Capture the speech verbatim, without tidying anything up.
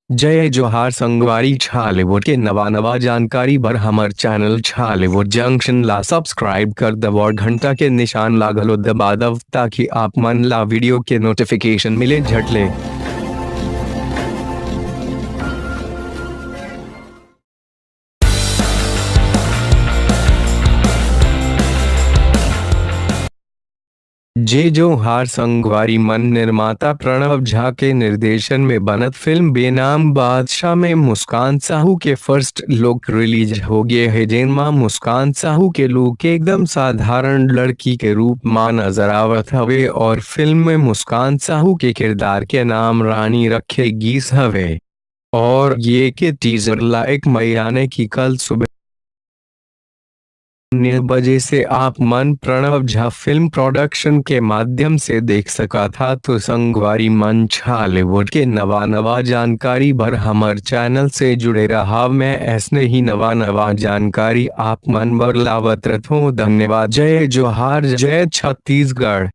जय जोहार संगवारी, छॉलीवुड के नवा नवा जानकारी बर हमर चैनल छॉलीवुड जंक्शन ला सब्सक्राइब कर दव और घंटा के निशान ला घलो दबा दव, ताकि आप मन ला वीडियो के नोटिफिकेशन मिले झट ले। जय जोहार संगवारी मन, निर्माता प्रणव झा के निर्देशन में बनत फिल्म बेनाम बादशाह में मुस्कान साहू के फर्स्ट लुक रिलीज हो गे हे, जेन मा मुस्कान साहू के लुक एकदम साधारण लड़की के रूप मा नजर आवत हवे और फिल्म में मुस्कान साहू के किरदार के नाम रानी रखे गीस हवे। और ये के टीजर ला एक मई यानी कि कल सुबह नौ बजे से आप मन प्रणव झा फिल्म प्रोडक्शन के माध्यम से देख सकत हा। तो संगवारी मन, छॉलीवुड के नवा नवा जानकारी बर हमर चैनल से जुड़े रहा। मैं ऐसने ही नवा नवा जानकारी आप मन बर लावत रथों। धन्यवाद। जय जोहार, जय छत्तीसगढ़।